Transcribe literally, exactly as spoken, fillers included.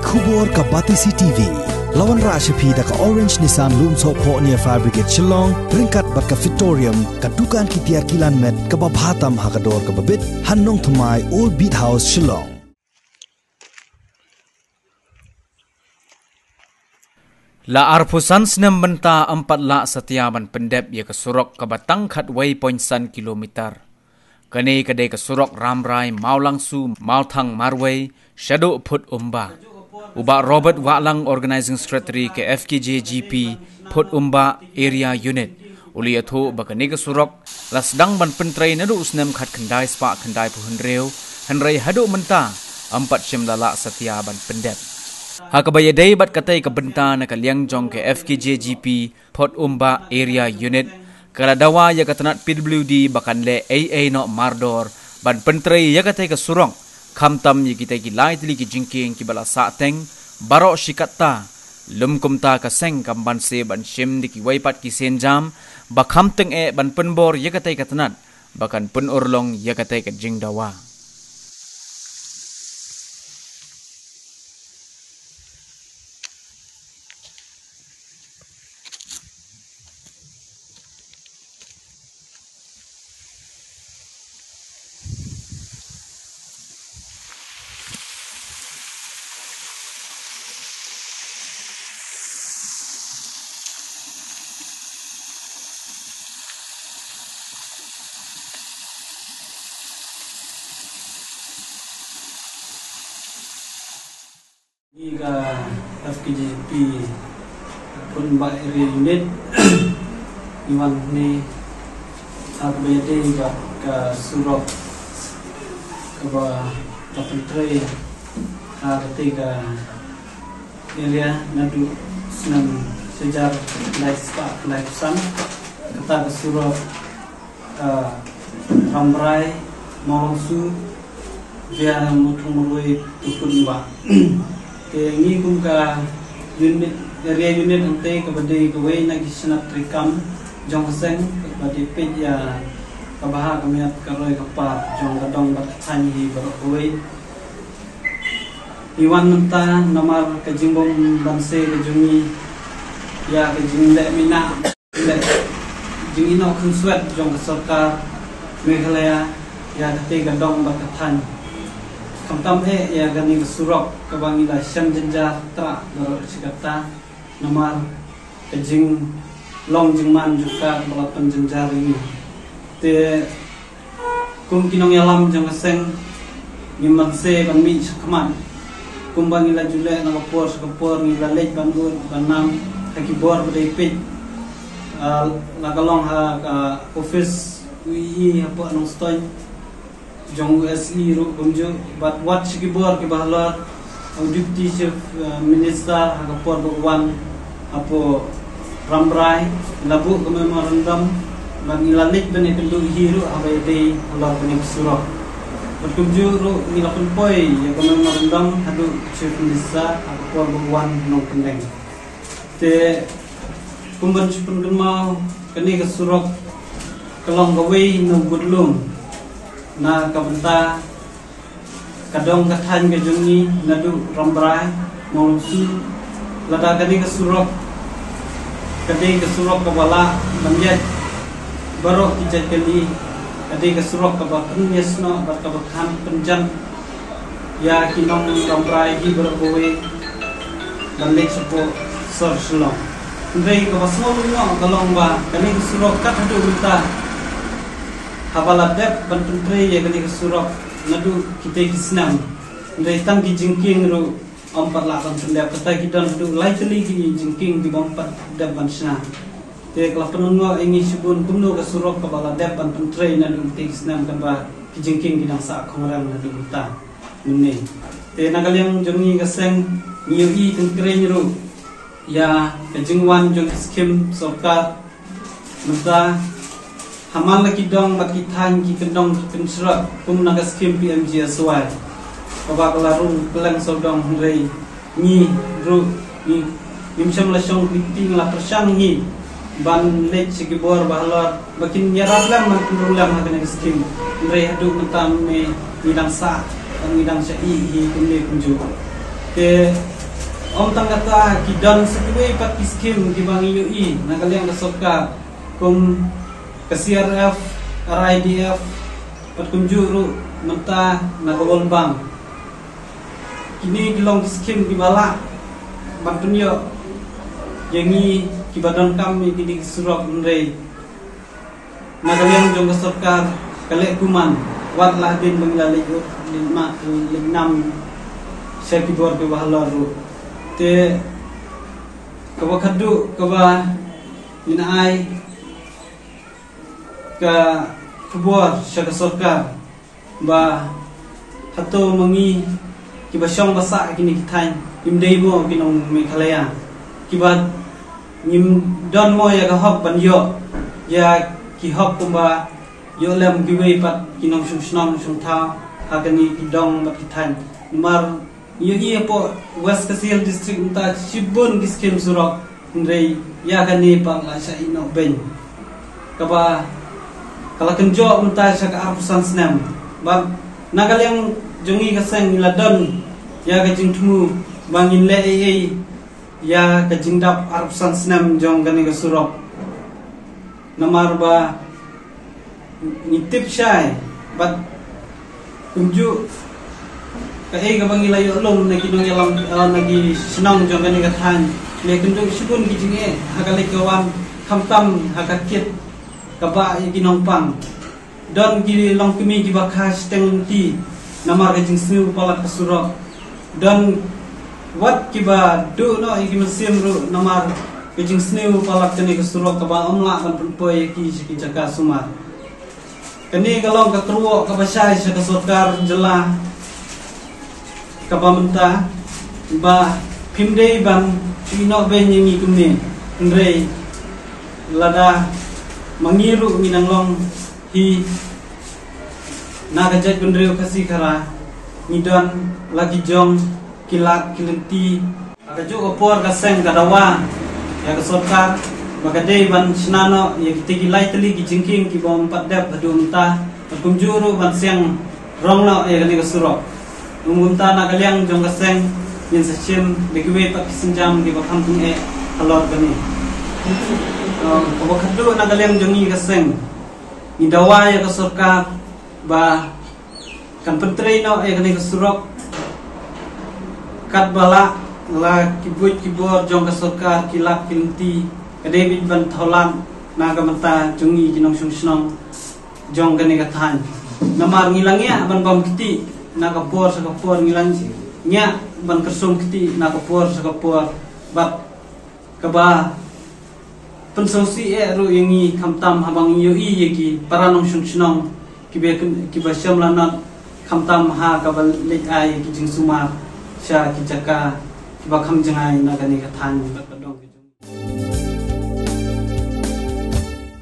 Khubor ka Batesi T V. La wanrah sha phi da ka Orange Nissan Lumsohphoh near Fire Brigade Shillong, ryngkat bad ka Victorium, ka dukan ki tiar kilan met kaba bha tam ha ka dor kaba bit, ha Nongthymmai, Old Beat House, Shillong. La arphew san snem mynta ym pat lah satia ban pyndep ïa ka surok kaba tang khatwei point san kilometer. Kane ka dei ka surok Rambrai, Mawlangsu, Mawthang marwei, shaduh Phut Umbah. U Bah Robert Wahlang, Organizing Secretary ka F K J G P, Phut Umbah Area Unit, u la ïathuh ba kane ka surok la sdang ban pyntrei naduh u snem khatkhyndai spah khyndaiphew hynriew, hynrei haduh mynta ym pat shym la lah satia ban pyndep. Ha kaba ïadei bad katei ka bynta, na ka liang jong ka F K J G P Phut Umbah Area Unit, ka la dawa ïa ka tnat P W D ba kan leh ei ei noh mardor ban pyntrei ïa katei ka surok, khamtam ïa kitei ki lai tylli ki jingkieng kiba la sahteng baroh shi katta. Lym kumta, ka seng kam banse ban shim da kiwei pat ki sienjam ba kham tyngeh ban pynbor ïa katei ka tnat ba kan pynurlong ïa katei ka jingdawa. Ngi ka F K J P Phut Umbah Area Unit, ngi wan hangne ha kaba ïadei bad ka surok kaba la pyntrei ha katei ka area naduh snem shihajar khyndai spah khyndai phew san. Kata ka surok, ah, Rambrai, Mawlangsu, via Mawthang marwei to Phut Umbah. Te ngi kum ka unit, area unit hangtei, kaba dei kawei na ki shnat treikam jong ka seng, kaba dei peit ïa ka bha ka miat, ka roi ka par jong ka dong bad ka thaiñ hi baroh kawei. Ngi wan mynta namar ka jingbym banse ka jong ngi ïa ka jingleh minot, leh jingïehnoh khunswet jong ka sorkar Meghalaya ïa katei ka dong bad ka thaiñ. Khamtam eh ïa kane ka surok kaba ngi la shem jynjar trah baroh shi katta namar ka jinglong jingman jong ka kaba la pynjynjar ïa ngi. Te kum ki nongïalam jong ka seng, ngim banse ban mih shakhmat. Kumba ngi la ju leh na ka por sha ka por, ngi la leit ban ud ban nam ha ki bor ba dei peit, ah, la ka long ha ka office u E E hapoh Nongstoiñ jong u S E ruh kumjuh, bad wat sha ki bor kiba halor, u Deputy Chief, eh, Minister ha ka por ba u wan hapoh Rambrai, ngi la buh ka memorandum, bad ngi la leit ban ïakynduh hi ruh haba ïadei halor kane ka surok. Bad kumjuh ruh ngi la pynpoi ïa ka memorandum haduh Chief Minister ha ka por ba u wan Nongkyndeng. Te kum ban shu pynkynmaw, kane ka surok ka long kawei na u budlum na ka bynta ka dong ka thaiñ ka jong ngi naduh Rambrai, Mawlangsu. Lada kane ka surok ka dei ka surok kaba lah ban ïaid baroh ki jait kali, ka dei ka surok kaba pynïasnoh bad kaba kan pynjan ïa ki nong Rambrai hi baroh kawei ban leit shapoh sor Shillong. Hynrei kaba sngewlyngngoh ka long ba kane ka surok kat haduh mynta, haba la dep ban pyntrei ïa kane ka surok naduh kitei ki snem, hynrei tang ki jingkieng ruh ym pat lah ban pyndep. Kata ki don haduh lai tylli ki jingkieng kiba ym pat dep ban shna. Te ka la pynlyngngoh ïa ngi shibun kumno ka surok kaba la dep ban pyntrei naduh kitei ki snem, katba ki jingkieng ki dang sah khongren naduh mynta mynne. Te na ka liang jong ngi ka seng, ngi ïohi tyngkreiñ ruh ïa ka jingwan jong ki skhim sorkar mynta ha man la ki dong bad ki thaiñ, ki kyndong ki kynshrok, kum na ka skhim P M G S Y kaba ka la rung kylleng sawdong. Hynrei ngi ruh ngi, ngim shym la shong kti, ngi la pyrshang hi ban leit sha ki bor ba halor ba kin ïarap lem, ban pynrung lem ha kane ka skhim. Hynrei haduh mynta mynne ngi dang sah, ngi dang sah ïa hi kumne kumjuh. Te ym tang kata, ki don sa kiwei pat ki skim kiba ngi ïohi na ka liang ka sorkar, kum ka C R F, R I D F, bad kumjuh ruh mynta na ka World Bank. Kine ki long ki skim kiba lah ban pynïoh ïa ngi kiba donkam ïa kine ki surok, hynrei na ka liang jong ka sorkar ka leh kumne, wat la hadien ba ngi la leit, leit ma-, leit nam sha ki bor kiba halor ruh. Te kaba khadduh kaba ngin ai ka khubor sha ka sorkar ba hato ma ngi kiba shong ba sah ha kine ki thaiñ, ngim dei mo ki nong Meghalaya, kiba ngim don mo ïa ka hok ban ïoh ïa ki hok kumba ïoh lem kiwei pat ki nongshong shnong shong thaw ha kine ki dong bad ki thaiñ. Namar ngi ïohi hapoh West Khasi Hills District mynta shibun ki skim surok, hynrei ïa kane pat la shah ïehnoh beiñ, kaba ka la kynjoh mynta sha ka arphew san snem. Bad na ka liang jong ngi ka seng ngi la don ïa ka jingthmu ba ngin leh ei ei ïa ka jingdap arphew san snem jong kane ka surok. Namar ba ngi tip shai bad kumjuh kaei kaba ngi la ïoh lum na ki nongïalam, eh, na ki shnong jong kane ka thaiñ, la kynduh shibun ki jingeh ha ka leit ka wan, khamtam ha ka kit kaba ïa ki nongpang. Don ki longkmie kiba kha shiteng lynti namar ka jingsniew palat ka surok. Don wat kiba duh noh ïa ki mynsiem ruh namar ka jingsniew palat kane ka surok kaba ym lah ban pynpoi ïa ki sha ki jaka sumar. Kane ka long ka kyrwoh kaba shai sha ka sorkar jylla kaba mynta ba phim dei ban shu ïehnoh beiñ ïa ngi kumne, hynrei lada ma ngi ruh ngi nang long hi na ka jaitbynriew Khasi Khara, ngi don la ki jong ki lad ki lynti. Ha kajuh ka por ka seng ka dawa ïa ka sorkar ba ka dei ban shna noh ïa kita ki lai tylli ki jingkieng kiba ym pat dep haduh mynta, bad kumjuh ruh ban siang rong noh ïa kane ka surok. Kumta na ka liang jong ka seng ngin sa shim da kiwei pat ki sienjam kiba kham tyngeh halor kane. Um, kaba khadduh na ka liang jong ngi ka seng, ngi dawa ïa ka sorkar ba kan pyntrei noh ïa kane ka surok katba lah. La ki buit ki bor jong ka sorkar, ki lad ki lynti, ka dei beit ban thoh lad na ka bynta jong ngi ki nongshong shnong jong kane ka thaiñ. Namar ngi la ngiah ban bam kti na ka por sha ka por, ngi la ngiah ban kyrsum kti na ka por sha ka por, bad kaba pynsngewsih eh ruh ïa ngi khamtam haba ngi ïohi ïa ki para nongshong shnong kiba, kiba shem lanot khamtam ha kaba leit ai ïa ki jingsumar sha ki jaka kiba kham jngai na kane ka thaiñ bad ka dong.